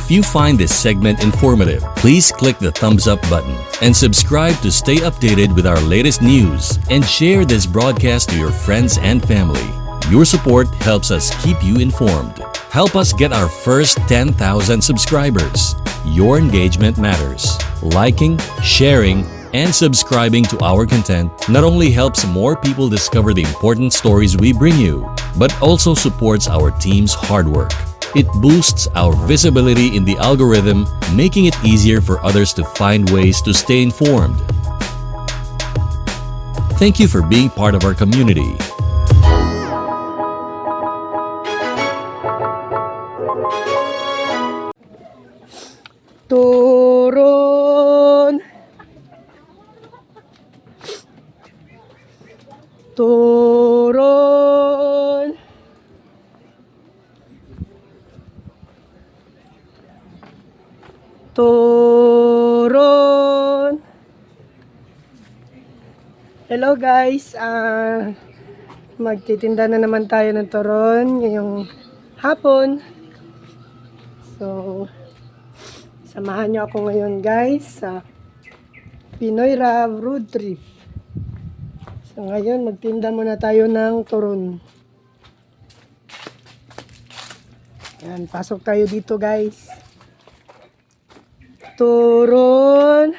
If you find this segment informative, please click the thumbs up button and subscribe to stay updated with our latest news and share this broadcast to your friends and family. Your support helps us keep you informed. Help us get our first 10,000 subscribers. Your engagement matters. Liking, sharing, and subscribing to our content not only helps more people discover the important stories we bring you, but also supports our team's hard work. It boosts our visibility in the algorithm, making it easier for others to find ways to stay informed. Thank you for being part of our community. Turon. Turon. Turon. Hello guys, magtitinda na naman tayo ng turon ngayong hapon. So, samahan niyo ako ngayon guys sa Pinoy Rav Road Trip. So ngayon, magtinda muna tayo ng turon. Yan, pasok tayo dito guys. Turon.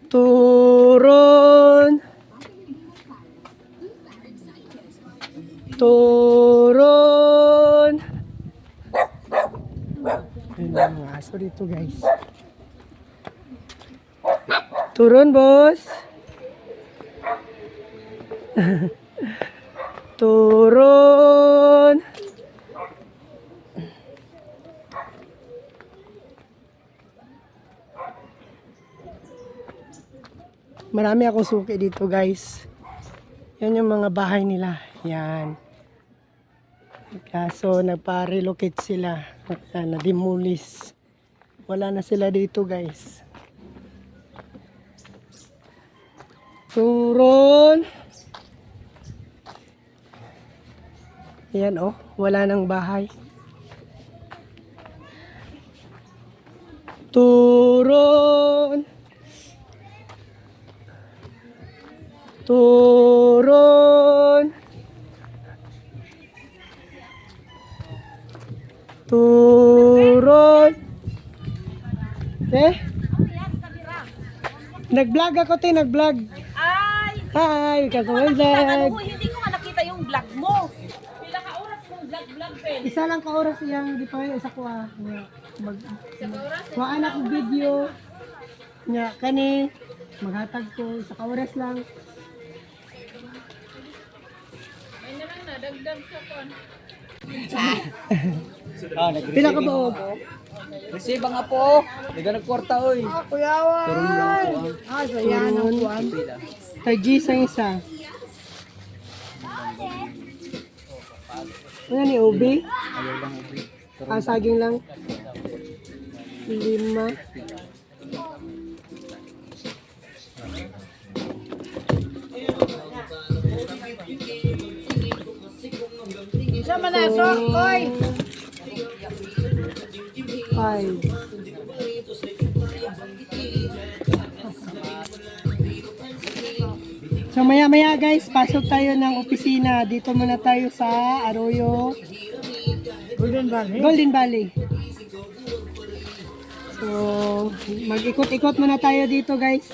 Turon. Turon. Ayun ang mga aso dito guys. Turon, boss. Turon. Marami akong suki dito guys. Yan yung mga bahay nila. Yan. Kaso nagpa-relocate sila. Na-demolish. Wala na sila dito guys. Turon. Yan oh, wala nang bahay. Turon. Turon. Turon. Eh? Nag-vlog ako, te, nag-vlog. Ay! Hi, Hindi ko nga nakita, kaka ano, hindi ko nga nakita yung vlog mo. Pila ka oras mong vlog-vlog, Pel? Isa lang ka oras iyang di pa isa ko ah. Nga, mag Kuhaan ako video. Nya kani maghatag ko isa ka oras lang. Ay na lang na, dagdag sa kon. Ah, nag-receive. Pila ka ba og? Receive nga po. Naga nagkwarta oy. Ah, kuyawan. Ah, so yan ang kuan. Tag ang isa. Ano ni Obi? Ayaw lang ubi. Ah, saging lang. Lima. Sa manasok, koy! Five. So maya maya guys, pasok tayo ng opisina. Dito muna tayo sa Arroyo Golden Valley. Golden Valley. So, mag-ikot-ikot muna tayo dito guys.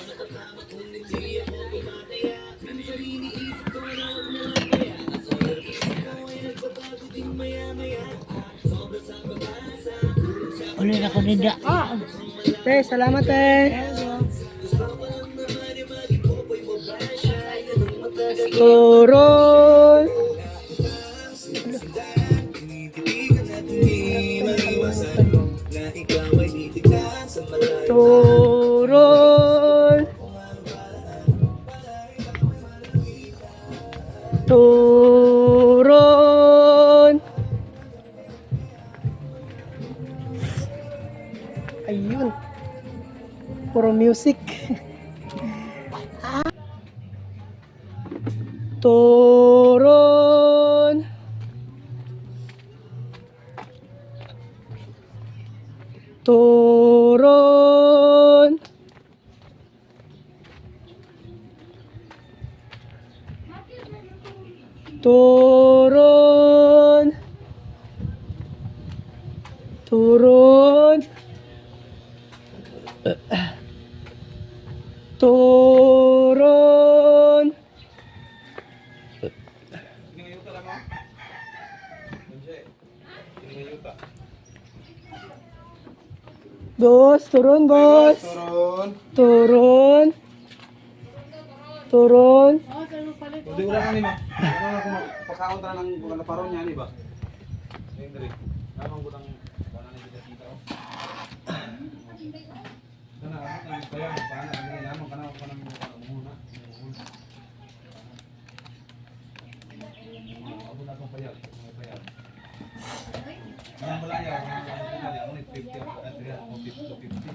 Ulit ako ninda. Te, salamat te. Turon. Turon. Turon. Ayun. Puro music. Ah. Turon. Turon. Boss, turon, boss. Turon. Turon. Turon. Hindi wala kami ma. Wala na kung pagkaon ta ng wala paron niya ni ba. Ayun diri. Namang gudang wala na kita kita oh. Kana ano kaya paano ang diri lamang kana ko nang muna. Abo na akong payag, mga payag. Nang wala ya, nang wala 50 ako, 50 50.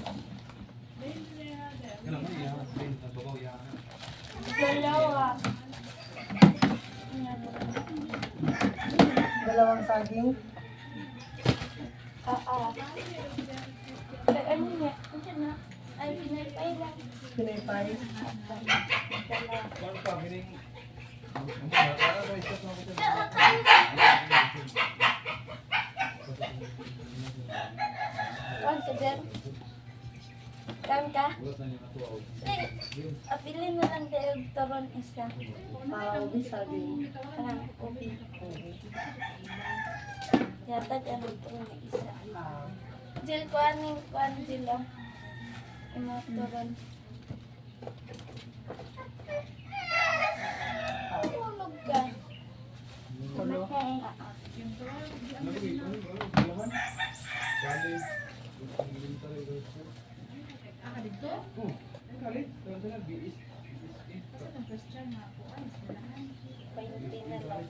Kana mo iya, 20 babaw iya. Dalawa. Dalawang saging. Oo. Ay, ano nga? Ano na? Ay, pinaypay lang. Pinaypay. Kuan ka dyan? Kuan ka? Ay, apilin na lang tayo og turon isa. Ah, ubi saging. Kanang ubi. Yatag ang turon na isa. Ah, Jill, kuan ning kuan Jill oh. Imo turon. Tulog ka. Tulo. Painti na lang.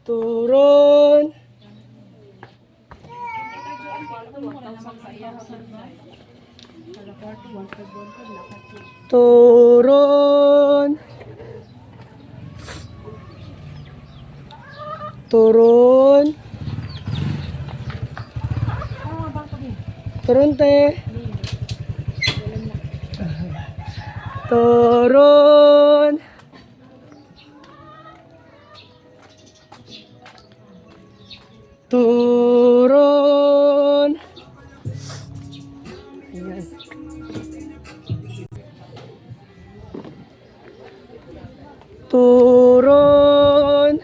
Turon. Turon. Turon. Turon te. Turon. Turon. Ayan. Turon.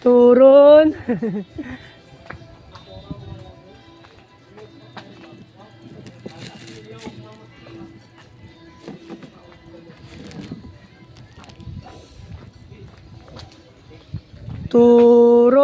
Turon. Turon. Turon.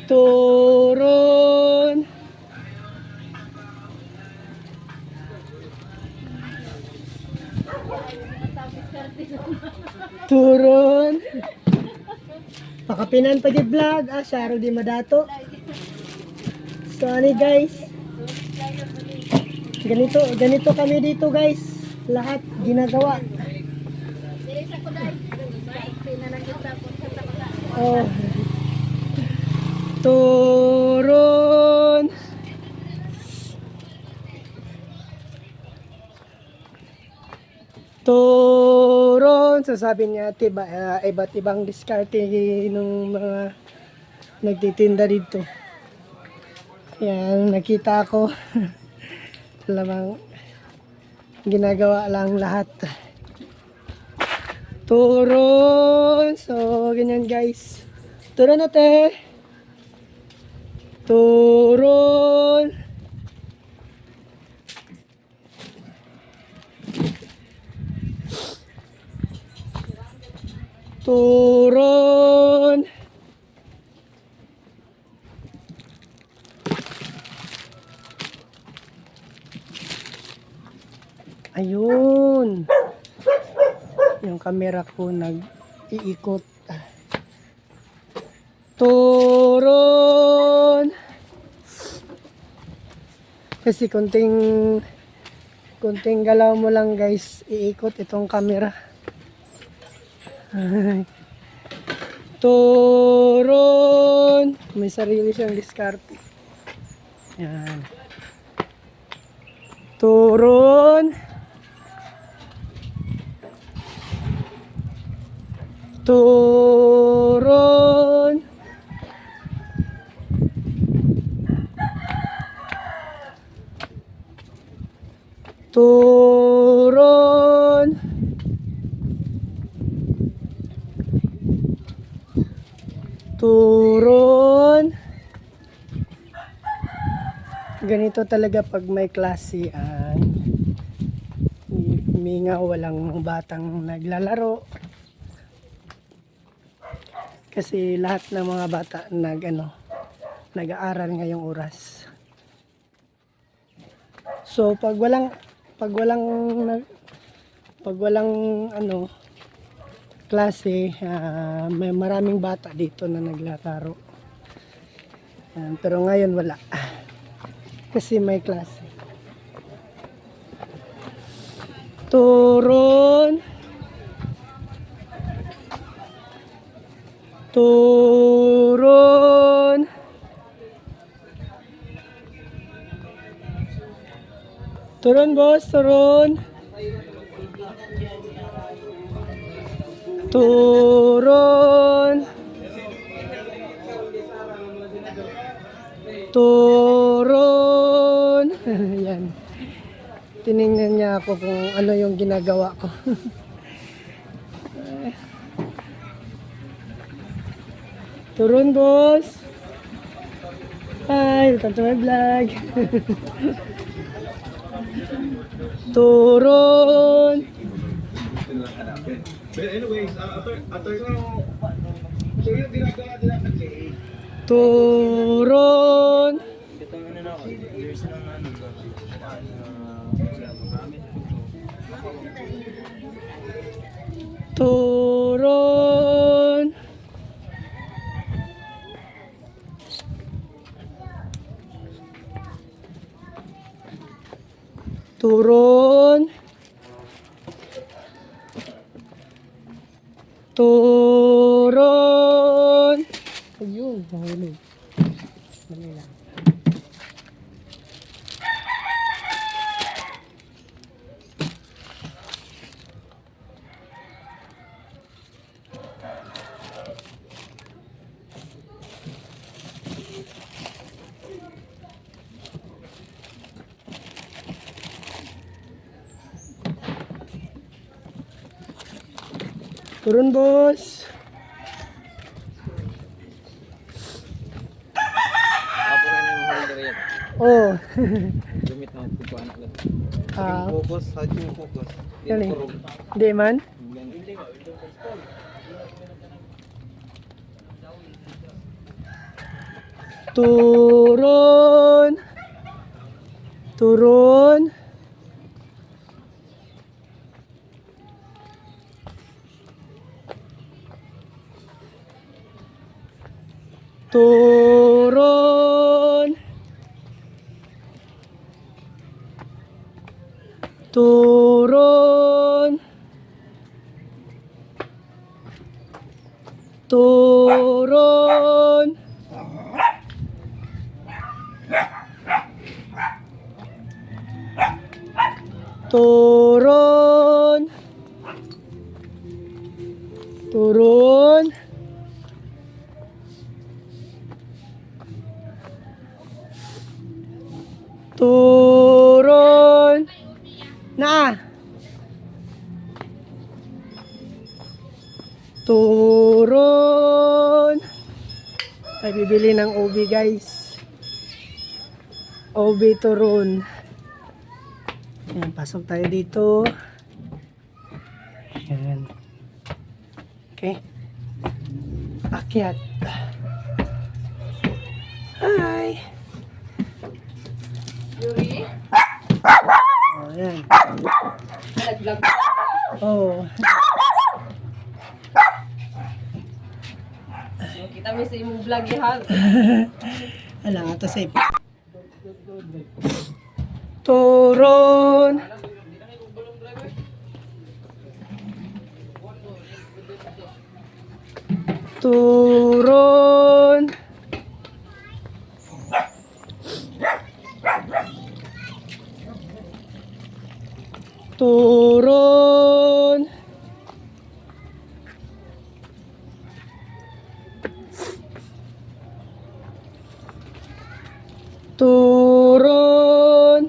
Turon. Turon. Pakapinan pa di vlog. Ah, syaro di madato. So, ano guys? Ganito, ganito kami dito guys. Lahat ginagawa. Oh. Turon. Turon. So sabi niya, tiba, iba't ibang diskarte ng mga nagtitinda dito. Yan, nakita ko. Lamang ginagawa lang lahat. Turon. So, ganyan guys. Turon na te. Turon. Turon. Ayun. Yung camera ko nag-iikot. Turon. Kasi konting konting galaw mo lang, guys, iikot itong camera. Ay. Turon. May sarili siyang diskarte. Yan. Turon. Turon. Turon. Turon. Ganito talaga pag may klase ang mingaw, walang batang naglalaro. Kasi lahat ng mga bata nag-aaral ngayong oras. So pag walang ano klase, may maraming bata dito na naglalaro. Yan, pero ngayon wala. Kasi may klase. Turon. Turon. Turon, boss, turon. Turon. Turon. Yan. Tiningnan niya ako kung ano yung ginagawa ko. Turon, boss. Hi, welcome to my vlog. Turon. But anyways, after, so yung ginagawa nila sa GA, Turon. Ito ano na ako. Jersey ng ano. Turon. Turon. Turon. Ayun, nahulog. Mali lang. Turon, boss. Apo ka ng holder yan. Oh. Gamit na ako anak lang. Ah, focus, sa yung focus. yan eh. Di man. Turon. Turon. Turon. Turon. Turon. Turon. Turon. Turon. Na. Turon. Ay, bibili ng OB, guys. OB turon. Ayan, pasok tayo dito. Ayan. Okay. Paakyat. Hi! Yuri? Oh, ayan. Nag-vlog. Oh. Kita mi sa imong vlog ihag. Ala nga to safe. Turon! Turon! Turon! Turon! Turon!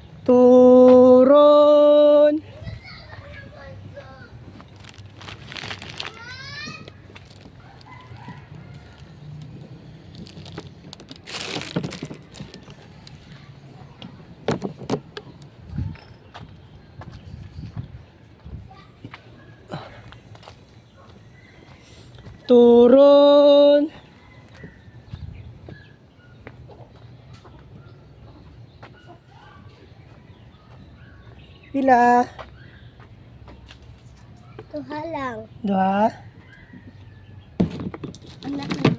Turon! Turon! Pila? Tuha lang. Dua? Anak na.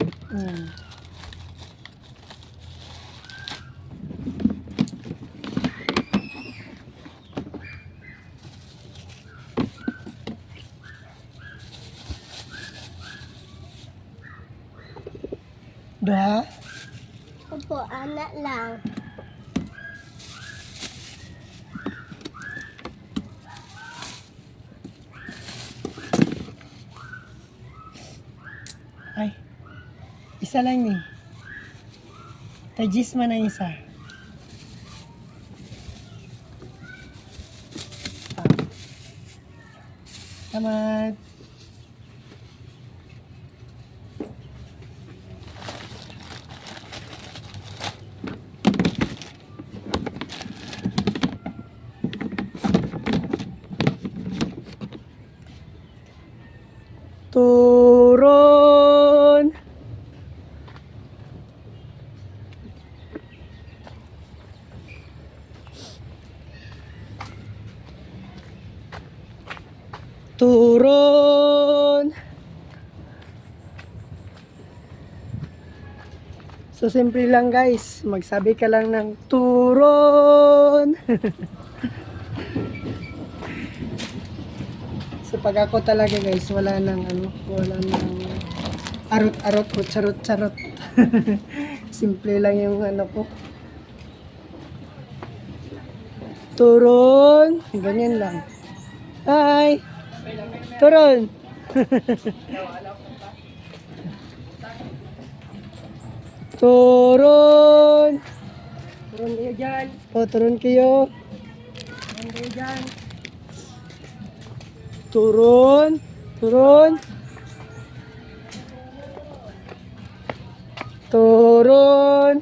Dua? Opo, anak lang. Ay, isa lang ni. Tajis man ang isa. Ah. Salamat. Turon. Turon. So simple lang guys, magsabi ka lang ng turon. So pag ako talaga guys, wala nang ano, wala nang arot-arot o charot-charot. Simple lang yung ano ko. Turon, ganyan lang. Hi. Turon. Turon. Turon kayo dyan. O, turon kayo. Turon kayo dyan. Turon. Turon. Turon.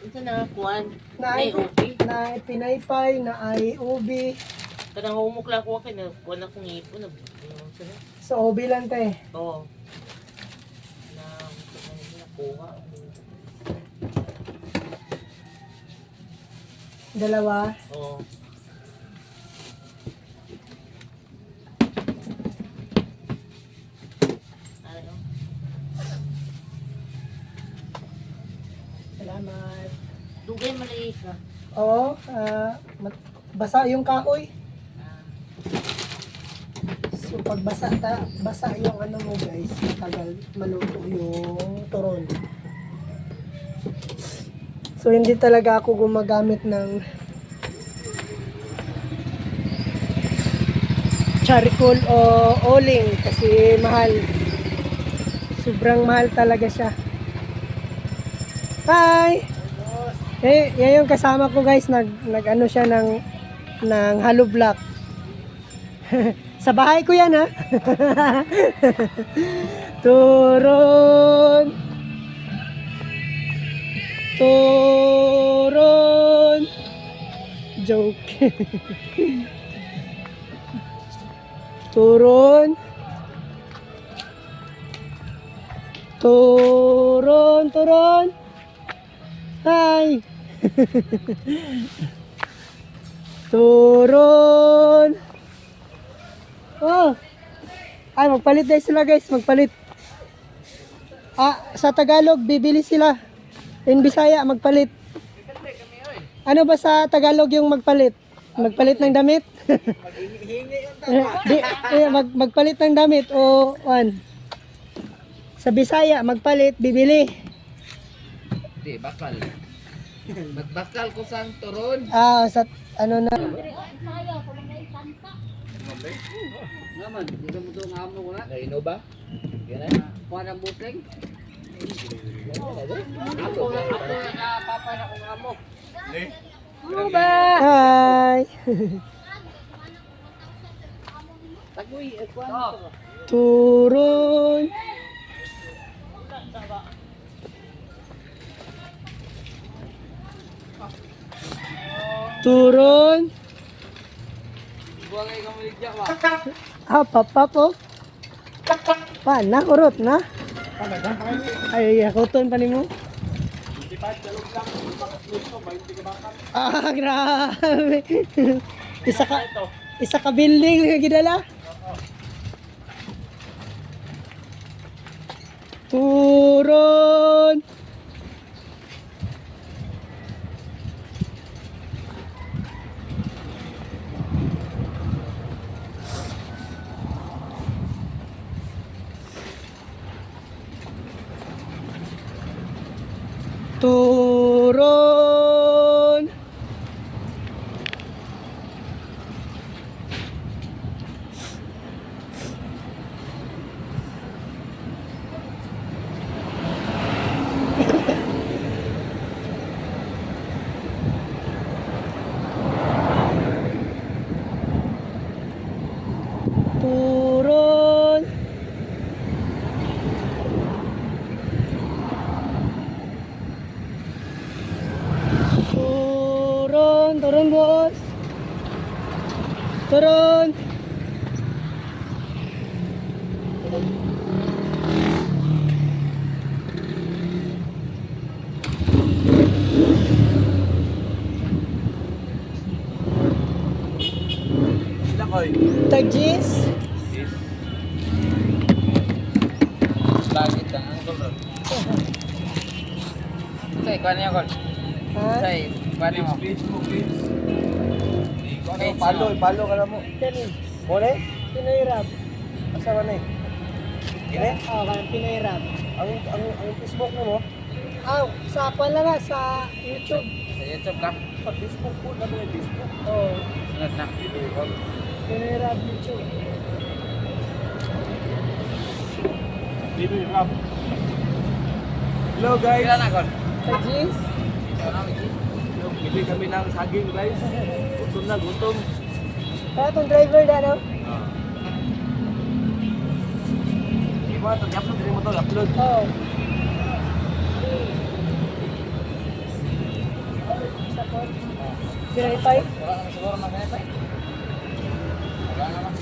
Ito na, kuan. Na Ay, ubi. Na pinaypay, na ay ubi. Kanang humukla ko kay na kuan akong ipon na. So, ubi lang te. Oo. Na nakuha. Dalawa. Oo. Ano? Salamat. Dugay malay ka. Oo, basa yung kahoy. Ah, So pag basa ta, basa yung ano mo guys, matagal maluto yung turon. So hindi talaga ako gumagamit ng charcoal o oling kasi mahal. Sobrang mahal talaga siya. Hi! Eh, yan yung kasama ko guys, nag ano siya ng hollow block. Sa bahay ko yan ha. Turon. Turon. Joke. Turon. Turon, turon. Hi. Turon. Oh. Ay, magpalit na sila guys, magpalit. Ah, sa Tagalog, bibili sila. In Bisaya, magpalit. Ano ba sa Tagalog yung magpalit? Magpalit ng damit? Eh, di, eh, magpalit ng damit o one. Sa Bisaya, magpalit, bibili. Di, bakal. Magbakal ko sang turon. Ah, sa ano na. Naman, dito mo itong amo ko na. Naino ba? Yan na. Kuha ng busing. Ako na papa na kong amo. Hi. Tagoy, kuha. Turon. Turon. Buwagay ka muligya ba? Ah, papap oh. Pa na urot na. Ay, hakuton pa nimo. Ah, grabe. Isa ka building nga gidala. Turon. Turon. Turon. Turon, turon boss. Turon. Tagis. Bakit ang angkol ron? Say, kuha niya kol. Ha? Say, kuha niya mo. Palo, palo ka na mo. Kani. Mone? Pinoy rap. Asa ba na eh? Kine? Oh, kan Pinoy rap. Ang Facebook na mo? Ah, sa kwan lang na, sa YouTube. Sa YouTube ka? Sa Facebook po na mo yung Facebook. Oh, Sunod na. Pinoy rap YouTube. Pinoy Rap. Hello guys. Sila na kol. Tagis. Bili kami ng saging guys. Gutom na, gutom. Kaya itong driver na, no? Di ba ito? Upload din mo to, upload. Oh. Support. Verify. Wala naman siguro mag-verify. Wala naman.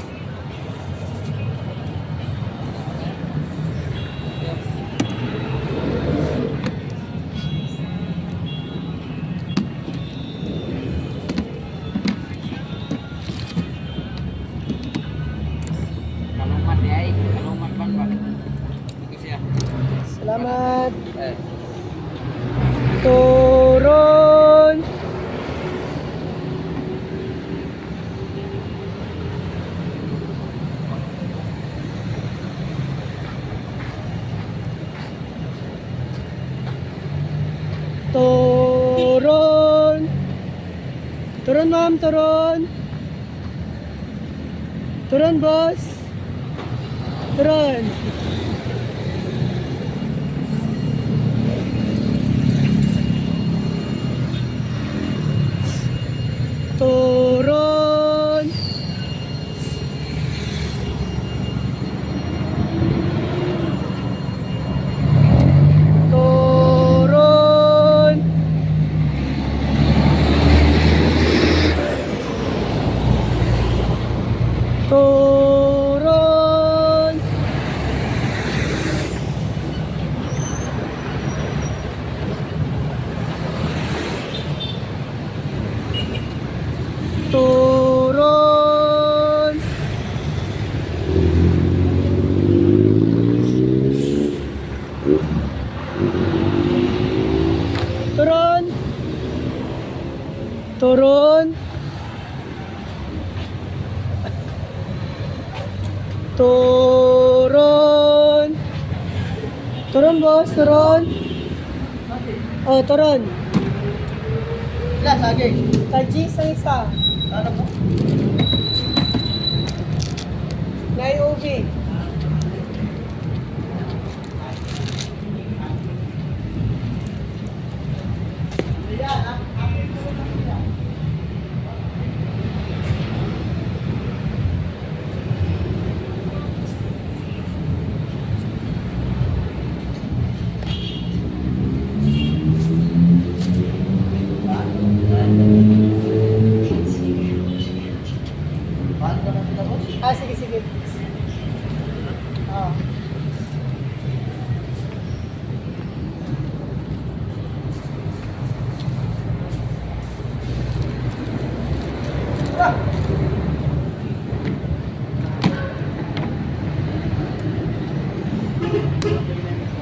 Kaluman di ay, kaluman ban ba? Ito siya. Salamat. Eh. Turon. Turon. Turon, ma'am, turon. Turon, boss. Turon. Turon. Turon. Turon. Turon. Turon. Turon. Turon. Turon, boss. Turon. Oh, turon. Ilan, saging? Tagis ang isa. Ano po? Naiubi. Paano ka natin tapos? Ah, sige, sige. Ah.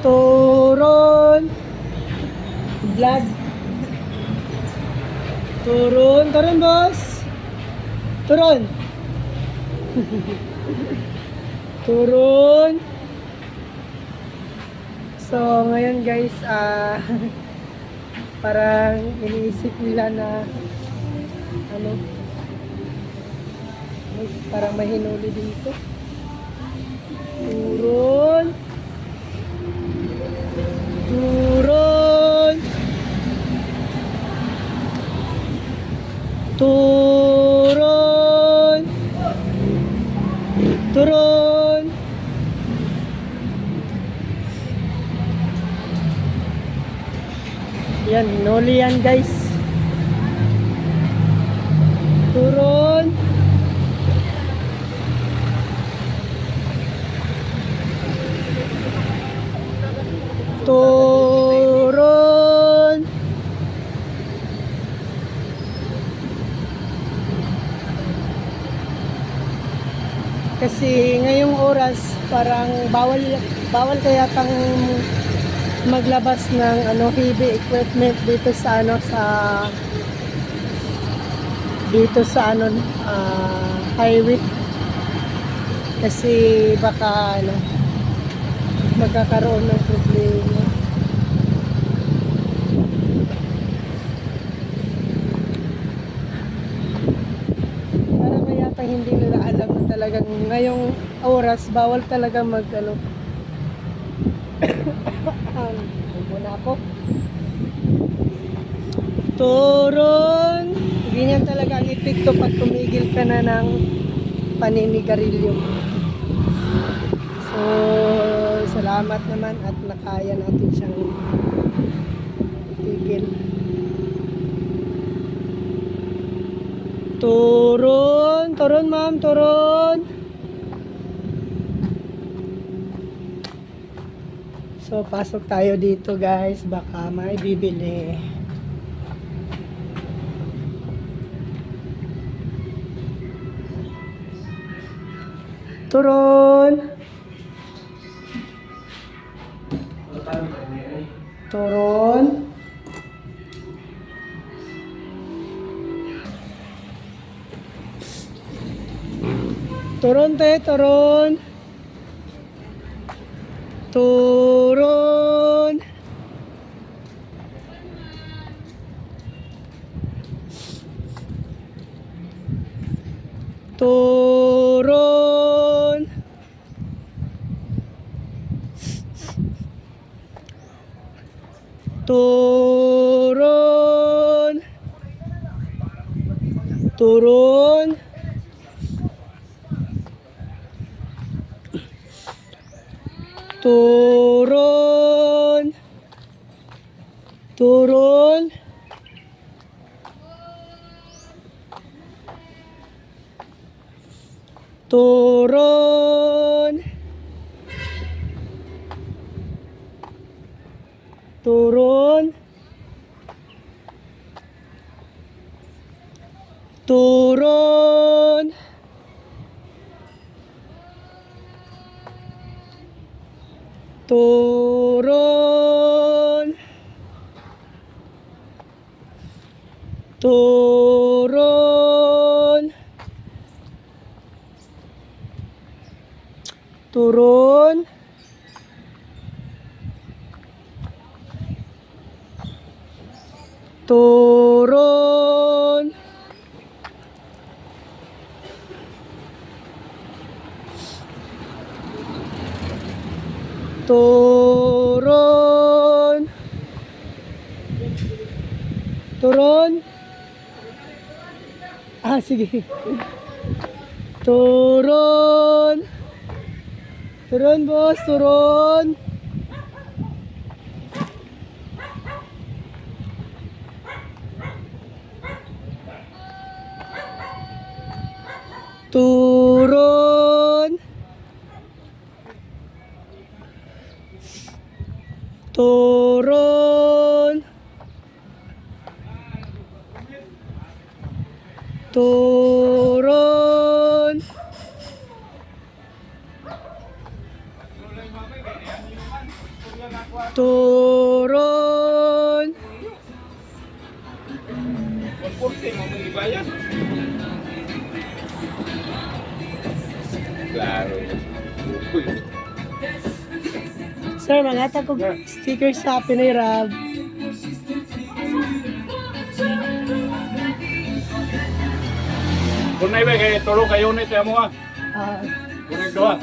Turon. Vlog. Turon, turon, boss. Turon. Turon. So, ngayon guys, parang iniisip nila na ano, parang may hinuli dito. Turon. Turon. Turon. Turon. Yan, hinuli yan guys. Turon. Turon. Kasi ngayong oras parang bawal bawal kaya kang maglabas ng ano heavy equipment dito sa ano sa dito sa ano highway kasi baka ano magkakaroon ng problema. Para kaya pa hindi nila alam na talagang ngayong oras bawal talaga mag ano. Ubo na ako. Turon! Ganyan talaga ang epekto pag tumigil ka na ng paninigarilyo. So, salamat naman at nakaya natin siyang itigil. Turon! Turon, ma'am! Turon! So, pasok tayo dito, guys. Baka may bibili. Turon! Turon! Turon, te, turon! Turon! Turon! Turon. Turon. Turon. Turon. Turon. Turon. Turon. Turon. Turon. Turon. Turon. Turon. Ah, sige. Turon. Turon, boss. Turon. Turon. Turon. Turon. Turon. Klaro. Sir, mangatag ko sticker sa Pinoy Rab. Kung na kay tulo kayo ni tayo mo ah. Ah, Kung nagduha.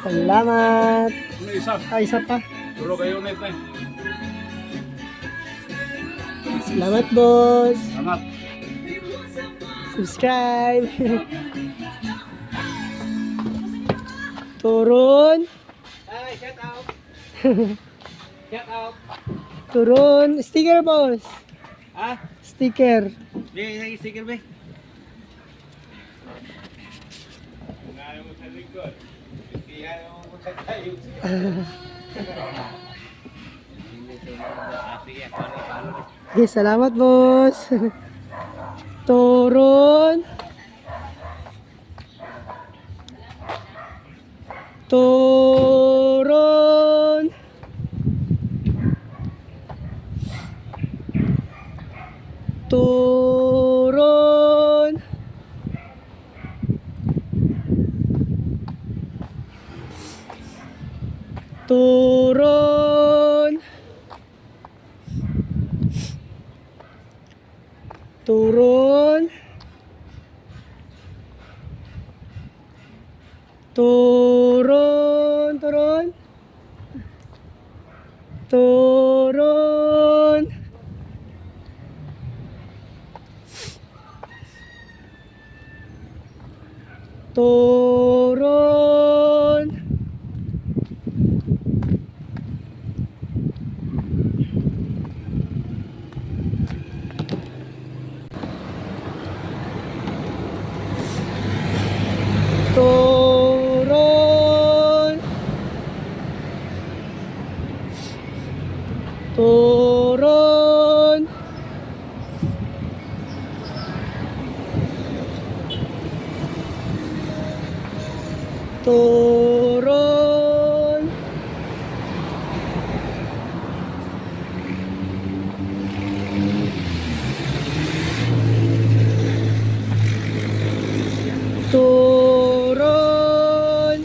salamat. Kung isa, Ah, isa pa. tulo kayo unit na. Salamat, boss. Salamat. Subscribe. Turon. Ay, shout out. Shout out. Turon. Sticker, boss. Ah, Sticker. may sticker ba? Okay, salamat, boss. Turon. Turon. Turon. Turon. Turon. Turon, turon. Turon. Turon. Turon. Turon. Turon. Turon.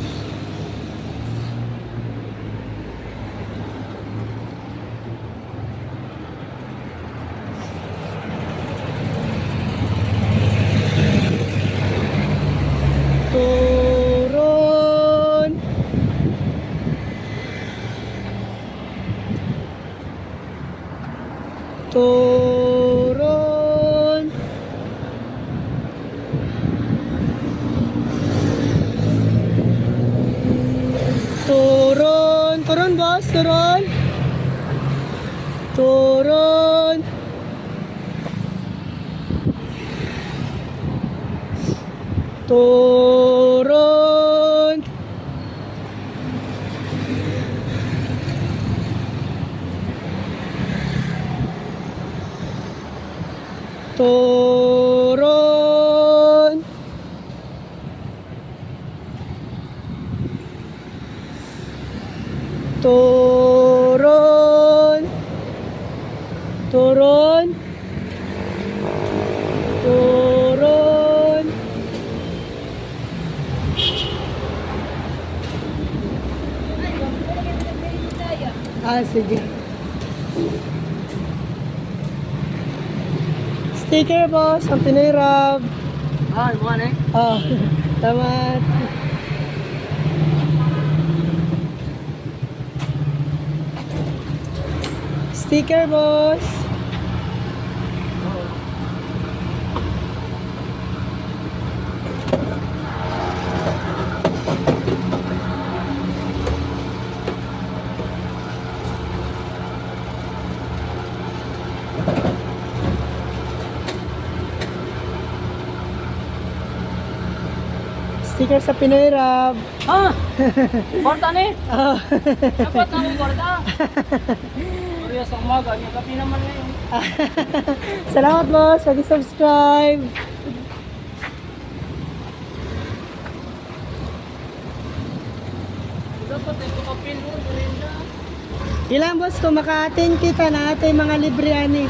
Turon. Turon, boss, turon. Turon. Turon. Turon. Turon. Turon. Turon. Ah, sige. Sticker, boss. Ang Pinoy Rab. Ah, mo eh. Oh, tama. Sticker, boss. Sticker sa Pinoy Rab. Ah! Korta ni. Oh. Dapat na akong korta. Oras sa umaga, niya kapi naman ngayon. Salamat, boss. Pag-subscribe. Dapat ay kapil mo, merienda. Ilang boss kung maka-attend kita na atay mga libre ani.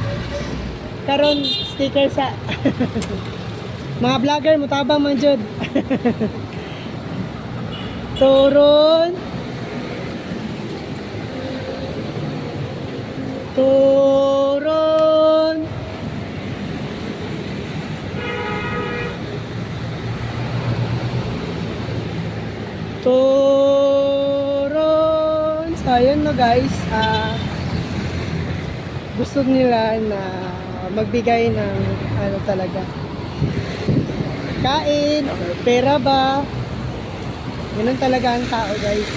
Karon sticker sa mga vlogger mutabang man jud. Turon. Turon. Turon. So, ayun no guys. Gusto nila na magbigay ng ano talaga. Kain or pera ba. Ganun talaga ang tao guys.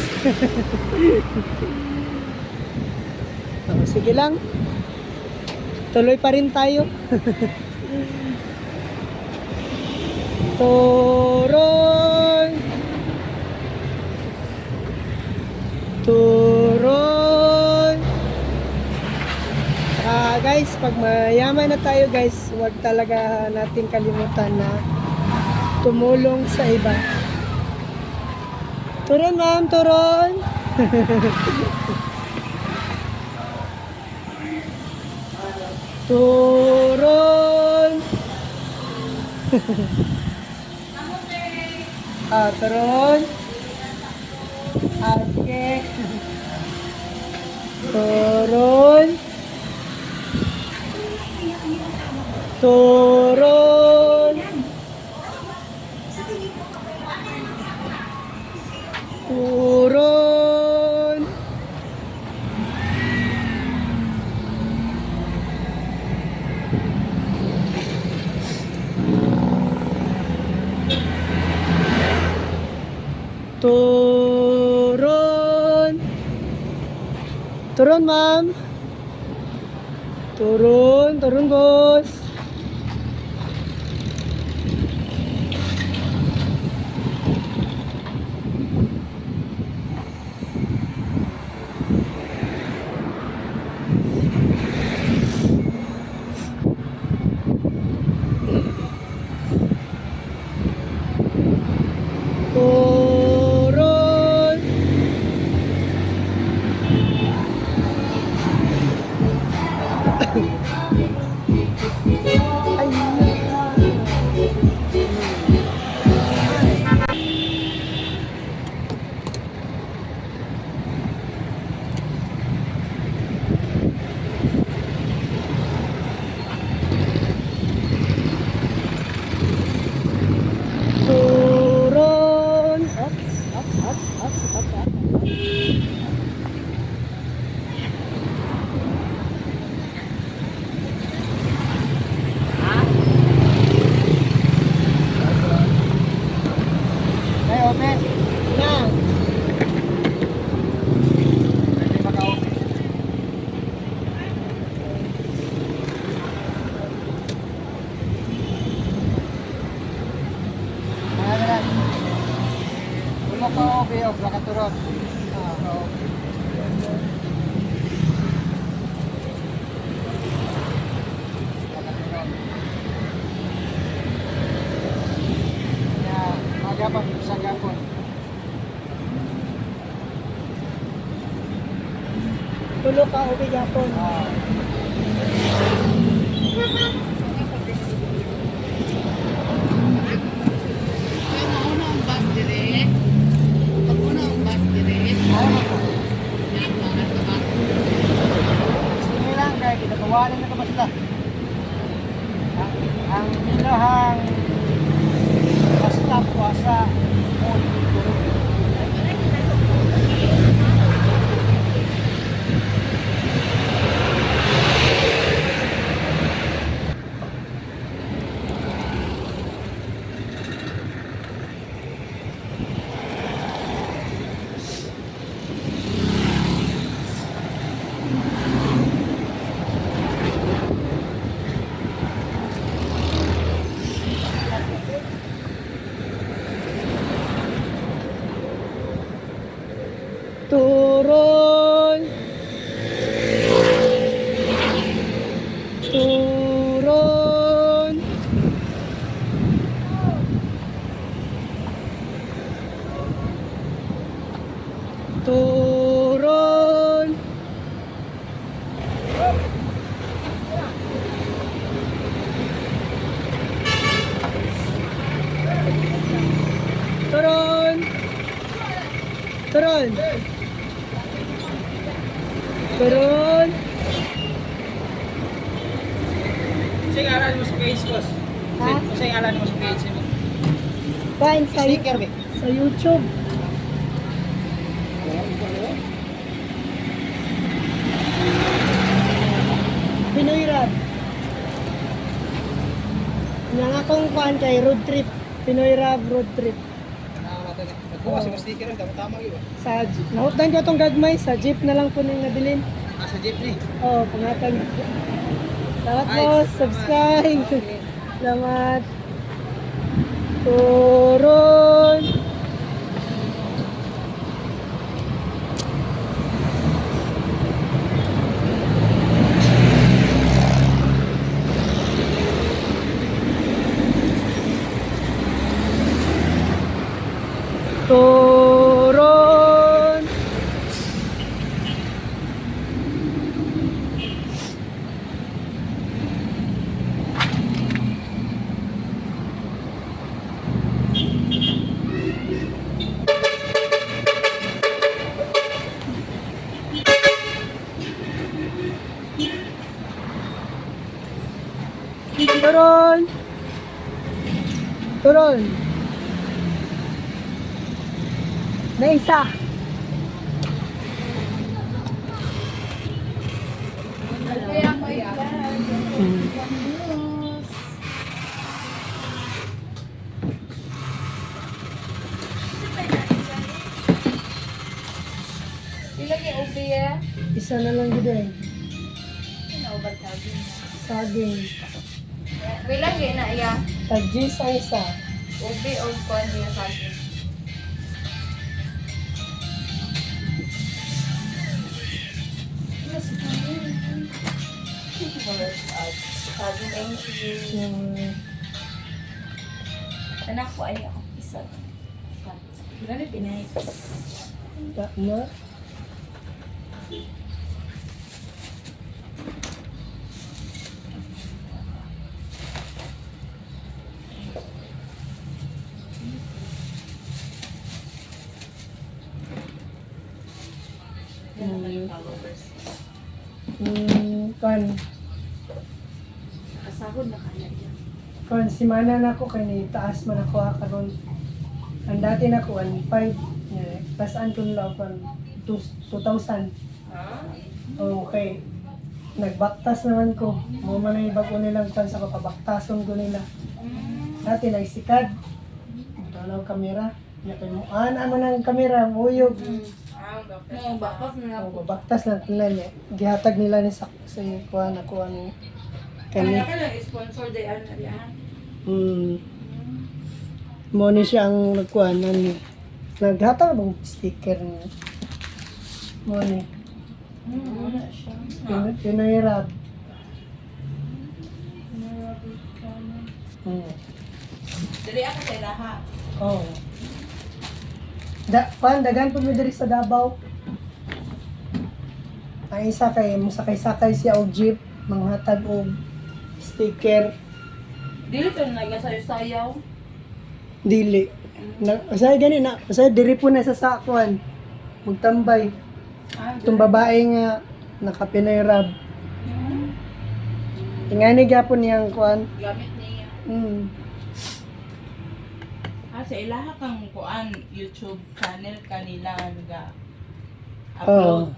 Oh, sige lang. Tuloy pa rin tayo. Turon. Turon. Ah, guys, pag mayaman na tayo, guys, huwag talaga natin kalimutan na tumulong sa iba. Turon, ma'am, turon. Turon. Ah, turon. Ah, sige. Turon. Turon. Turon. Turon. Turon, ma'am. Turon, turon, boss. Turon. Turon. Ups, ups, ups, ups, ups, ups. Ay, open. Na. Tulo ka ubi og nakaturon. Ah. Nakaturon. Ya, magapon sa gapon. Tulo ka ubi gapon. Ah. Mauna ang bus dire. Pag una ang bus dire. Yan, mga ba? Sige lang kay kinakawalan na ka ba sila? Ang ilahang basta puasa mo. Turon. Turon. Turon. Turon. Turon. Turon. Sa ngalan mo sa page, boss? Ha? Sa ngalan mo sa page mo? Kain sa, Sticker, be. sa YouTube. Pinoy Rap. Yang akong kuan kay road trip. Pinoy Rap road trip. Nagkuha sa sticker, tama-tama yun. Sa nahutdan ko tong gagmay sa jeep na lang po ning nabilin. Ah, sa jeepney. Oh, pangatan. Salamat Ay, po, subscribe. Salamat. Turon. Turon. Turon. Turon. Na isa. Pila kay ubi ya? Isa na lang gid eh. Ano ba saging? Saging. Pila kay na iya? Tag-G's ang isa. Ubi o kuan niya saging. Saging, thank you. Anak ko ay ako isa. Wala na pinay. Ta na. Followers. Kan Kasahod na kaya niya. kan simana na ako kay ni taas man ako ha karon. Ang dati na ko 1.5. Yeah, tas anton lang kan 2,000. Okay. Nagbaktas naman ko. Mo man ay bago nilang kan sa kapabaktason ko nila. Dati nagsikad. Dalaw kamera. Nya kay mo ana man ang kamera muyog. Mo bakos na Oh, babaktas lang nila niya. Gihatag nila ni sa kuan ako ang kani. Ano ka lang sponsor day ano yan. Mo ni siya ang nagkuan ni. Naghatag bang sticker ni? Mo ni. Wala siya. Pinoy rap. Dili ako sa ilaha. Oh. Da, pan dagan po mi diri sa Davao. Ang isa kay musakay-sakay siya og jeep, manghatag og sticker. Dili to nagasayo-sayaw. Dili. Na, usay gani na, usay diri po na sa sakuan. Magtambay. Ah, Itong babae nga naka-Pinoy rap. Ingani gyapon niyang kuan. Gamit niya. Ah, sa ilaha kang kuan YouTube channel kanila nga Oo. upload.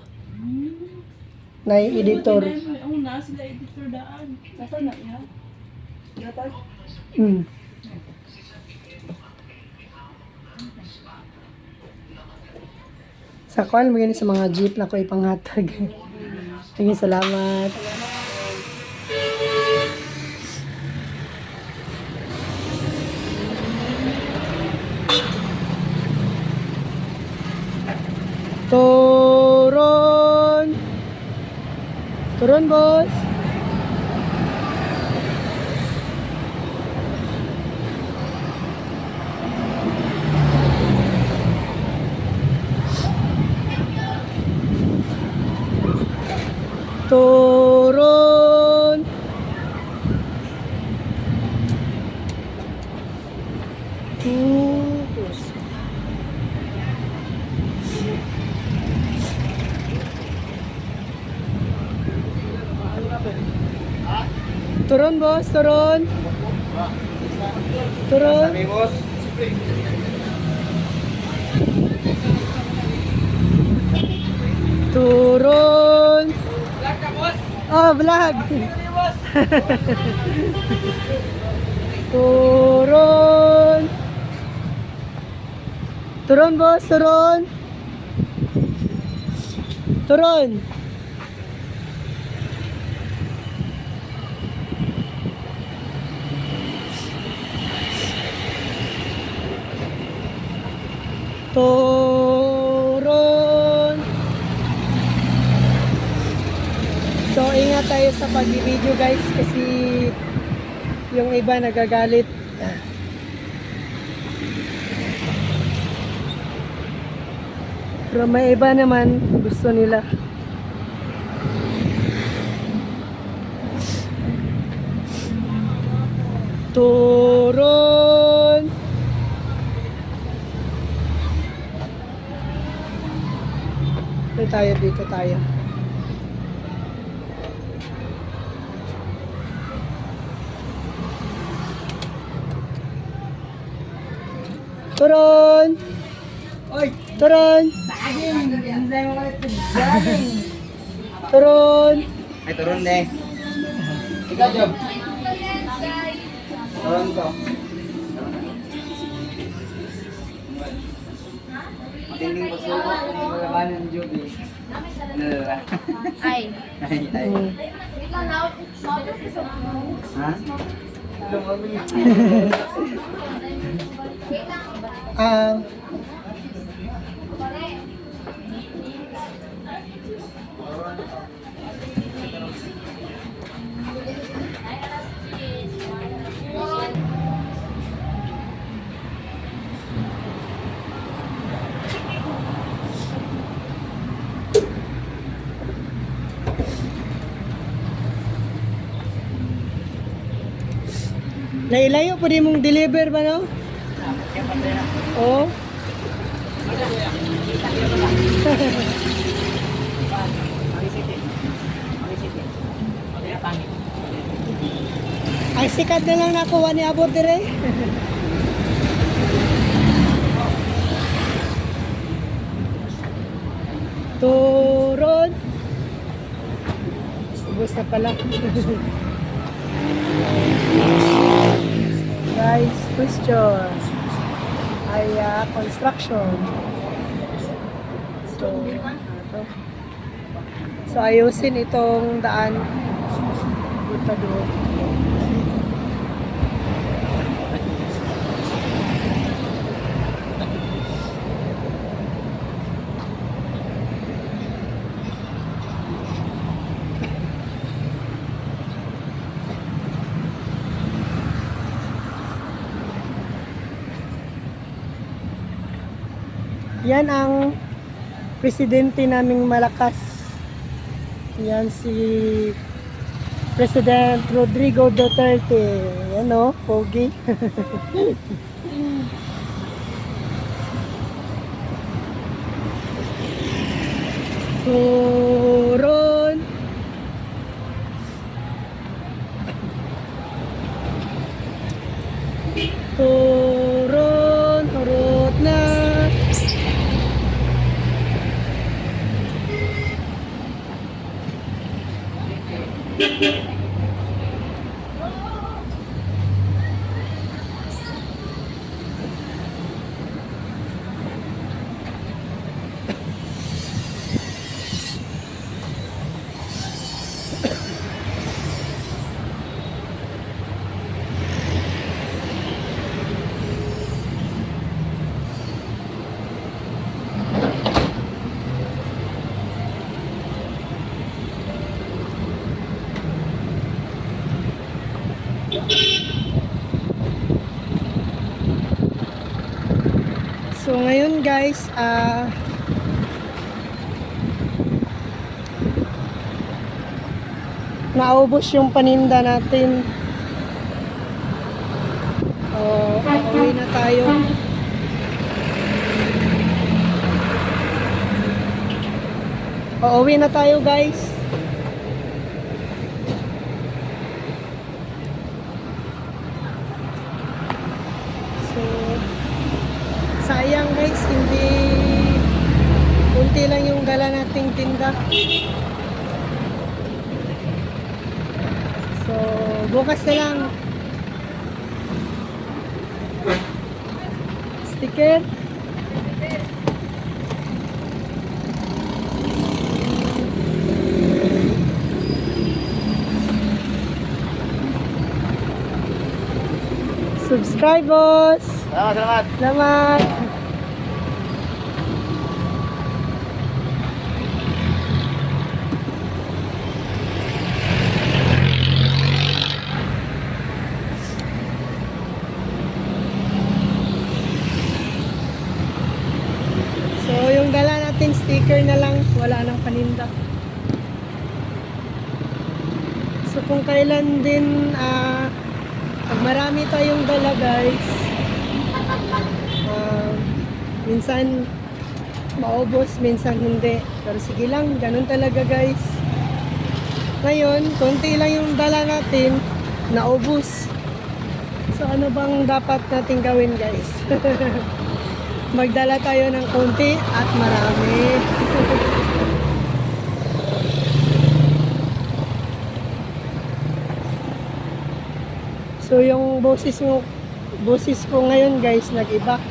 Na editor. Oo na sila editor daan. Nasa na niya? Yata. Sa kuan mo gani sa mga jeep na ko ipanghatag. Sige, salamat. Turon! Turon, boss! Turon! Turos. Turon, boss. Turon. Turon. Sabi, boss. Turon. Oh, vlog. Turon. Turon, boss. Turon. Turon. Turon. So, ingat tayo sa pag-video guys kasi yung iba nagagalit. Pero may iba naman gusto nila. Turon! Dito tayo, dito tayo. Turon! Oy! Turon! Turon! Ay, turon de. Ikaw, Job. Turon ko. Matinding pasubok kung labanan, Job eh. Ano ba? Ay. Ay, ay. Wait lang, Ha? Nailayo po di mong deliver ba no? Oo. Ang sikat na lang nakuha ni Abot dire. Turon. Ubus na pala. Guys, question. Ay, construction. So, ano to? So, ayusin itong daan. Punta doon. Yan ang presidente naming malakas. Yan si President Rodrigo Duterte. Yan o, pogi. Turon. Turon, turot na. So ngayon guys, naubos yung paninda natin. So, uuwi na tayo. Uuwi na tayo, guys. So, sayang guys, hindi, kunti lang yung dala nating tinda. So, bukas na lang. Sticker. Subscribe, boss! Salamat, salamat. Salamat! So, yung dala natin sticker na lang, wala nang paninda. So, kung kailan din, pag marami tayong dala guys, minsan maubos, minsan hindi. Pero sige lang, ganun talaga guys. Ngayon, konti lang yung dala natin, naubos. So ano bang dapat natin gawin guys? Magdala tayo ng konti at marami. So yung boses ko ngayon guys, nag-iba.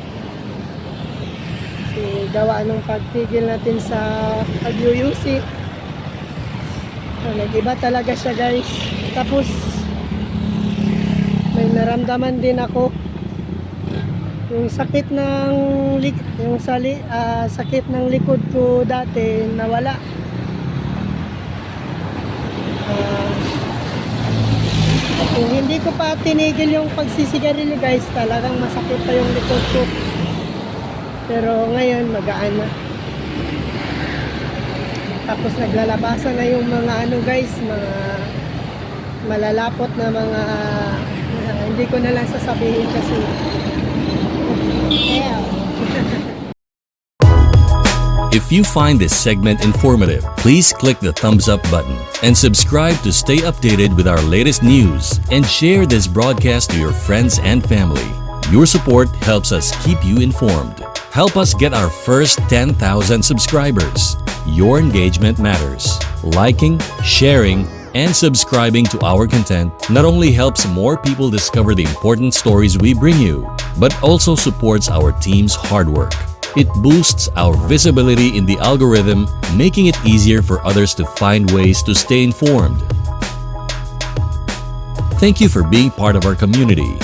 Kasi gawa nung pagtigil natin sa pagyuyusi. So, nag-iba talaga siya guys. Tapos may naramdaman din ako yung sakit ng yung sakit ng likod ko dati nawala. Kung hindi ko pa tinigil yung pagsisigarilyo guys, talagang masakit pa yung likod ko. Pero ngayon, magaan na. Tapos naglalabasan na yung mga ano guys, mga malalapot na mga hindi ko na lang sasabihin kasi. Ew. If you find this segment informative, please click the thumbs up button and subscribe to stay updated with our latest news and share this broadcast to your friends and family. Your support helps us keep you informed. Help us get our first 10,000 subscribers. Your engagement matters. Liking, sharing, and subscribing to our content not only helps more people discover the important stories we bring you, but also supports our team's hard work. It boosts our visibility in the algorithm, making it easier for others to find ways to stay informed. Thank you for being part of our community.